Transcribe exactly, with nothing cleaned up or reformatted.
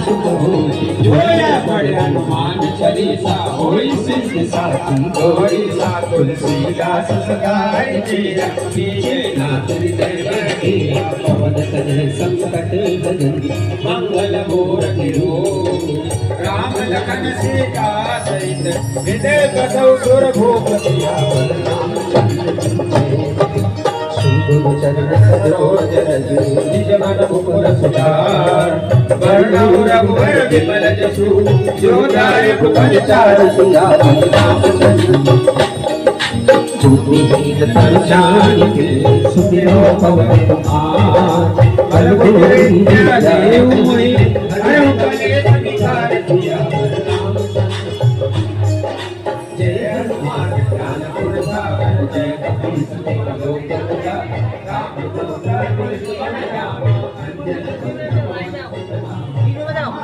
जोड़ा पढ़ हनुमान चालीसा, होई सिद्धि साधन गौरीसा, तुलसीदास सदा हरि तेरा, कीजे नाथ हृदय में डेरा। पवन तनय संकट हरन, मंगल मूरति रूप, राम लखन सीता सहित, हृदय बसहु सुरभूप। सियावर रामचंद्र की जय। श्री गुरु चरण सरोज रज, निज मन मुकुर सुधार। बरनउँ रघुबर विमल जसु, जो दायक फल चारि। सियावर रामचंद्र की जय। भूमिहीन तन जानिके, सुमिरौँ पवन कुमार। बल बुद्धि विद्या देहु मोहि, हरहु कलेस विकार। सियावर रामचंद्र की जय। हनुमान ज्ञान गुण सागर, जय कपीस तिहुँ लोक उजागर। राम दूत अतुलित बल धामा, अंजनी सुत पवन सुत नामा।